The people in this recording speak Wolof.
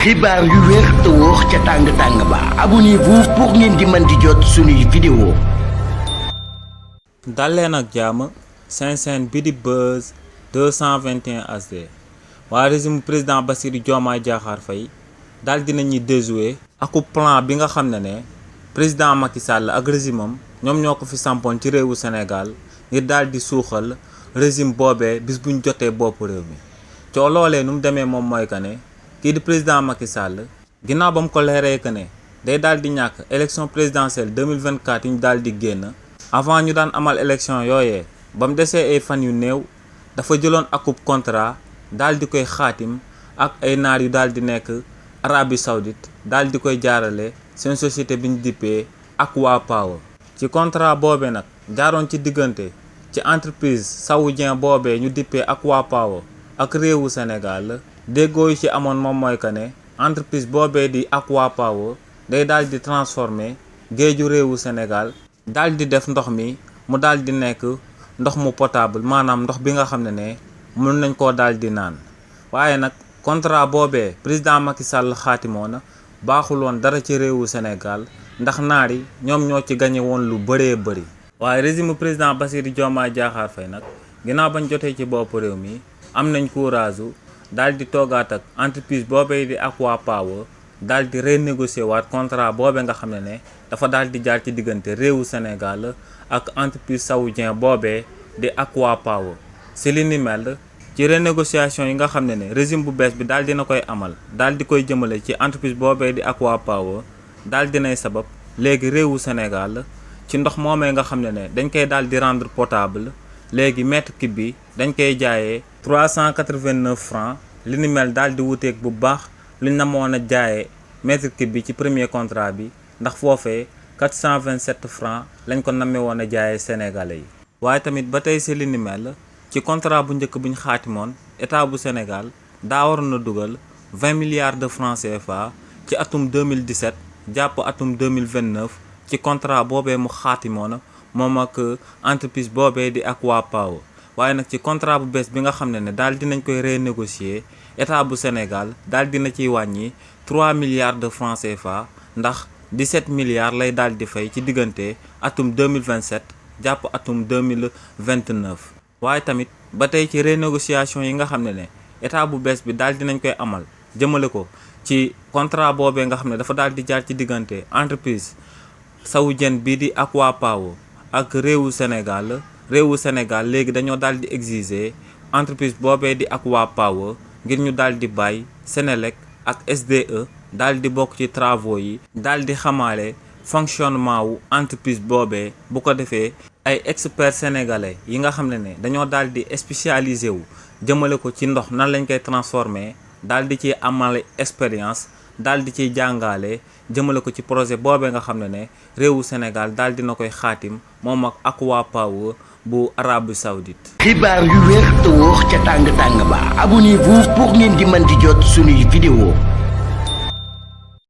xibaar yu wér te wóor ca tàng ba abonnez-vous pour ngeen di mën di jot suñuy vidéo. dal leen ak jàmm seen chaîne bi di Buzz 221 HD waa régime président Bassirou Diomaye Diakhar Faye daal dinañuy déjouer aku plan bi nga xam ne président Macky Sall ak régime am ñoom ñoo ko fi sampoon ci réewu Sénégal ngir daal di suuxal régime boobee bis buñ jotee bopp réew mi coo loolee nu mu demee moom mooy que ne kii di président Macky Sall ginnaaw ba mu ko leeree que ne day daal di ñàkk élection présidentielle 2024 yi ñu daal di génn avant ñu daan amal élection yooyee ba mu desee ay fan yu néew dafa jëloon akub contrat daal di koy xaatim ak ay naar yu daal di nekk Arabie Saoudite daal di koy jaarale seen société bi ñu dippee Aqua Power. ci contrat boobee nag jaaroon ci diggante ci entreprise saoudien boobee ñu dippee Aqua Power ak réewu Sénégal déggoo yu ci amoon moom mooy que ne entreprise boobee di Aqua Power day daal di transformer géeju réewu Sénégal daal di def ndox mi mu daal di nekk ndox mu potable maanaam ndox bi nga xam ne mën nañ koo daal di naan waaye nag contrat boobee président Macky Sall xaatimoo na baaxul woon dara ci réewu Sénégal ndax naar yi ñoom ñoo ci gañe woon lu bëree bëri. waaye régime président Bassirou Diomaye Diakhar Faye nag ginnaaw bañ jotee ci bopp réew mi am nañ courage daal di toogaat ak entreprise boobee di Aqua Power daal di renégocier waat contrat boobee nga xam ne dafa daal di jaar ci diggante réewu Sénégal ak entreprise saoudien boobee di Aqua Power. si li ni mel ci renégociation yi nga xam ne régime bu bees bi daal dina koy amal daal di koy jëmale ci entreprise boobee di Aqua Power daal dinay sabab léegi réewu Sénégal ci ndox moomee nga xam ne dañ koy daal di rendre potable léegi mètre cube bi dañ koy jaayee 389 francs li ni mel daal di wuteeg bu baax luñ na moon a jaayee mètre cube bi ci premier contrat bi ndax foofee 427 francs lañ ko namee woon a jaayee sénégalais yi. waaye tamit ba tey si li ni mel ci contrat bu njëkk buñ xaatimoon état bu Sénégal daa waroon a dugal 20 milliards de francs CFA ci atum 2017 jàpp atum 2029 ci contrat boobee mu xaatimoon moom ak entreprise boobee di Aqua Power. waaye nag ci contrat bu bees bi nga xam ne daal dinañ koy renégocier état bu Sénégal daal dina ciy wàññi 3 milliards de francs CFA ndax 17 milliards lay daal di fay ci diggante atum 2027 jàpp atum 2029. waaye tamit ba tey ci renégociation yi nga xam ne état bu bees bi daal dinañ koy amal jëmale ko ci contrat boobee nga xam ne dafa daal di jaar ci diggante entreprise saoudienne bii di Aqua Power ak réewu Sénégal léegi dañoo daal di exiger entreprise boobee di Aqua Power ngir ñu daal di bàyyi Sénélec ak SDE daal di bokk ci travaux yi daal di xamaale fonctionnement wu entreprise boobee bu ko defee ay experts sénégalais yi nga xam ne dañoo daal di spécialisé wu jëmale ko ci ndox nan lañ koy transformer daal di ci amale expérience daal di ciy jàngale jëmale ko ci projet boobee nga xam ne réewu Sénégal daal dina koy xaatim moom ak Aqua Power bu Arabie Saoudite. xibaar yu wér te wóor ca tàng ba abonnez-vous pour ngeen di mën di jot suñuy vidéo.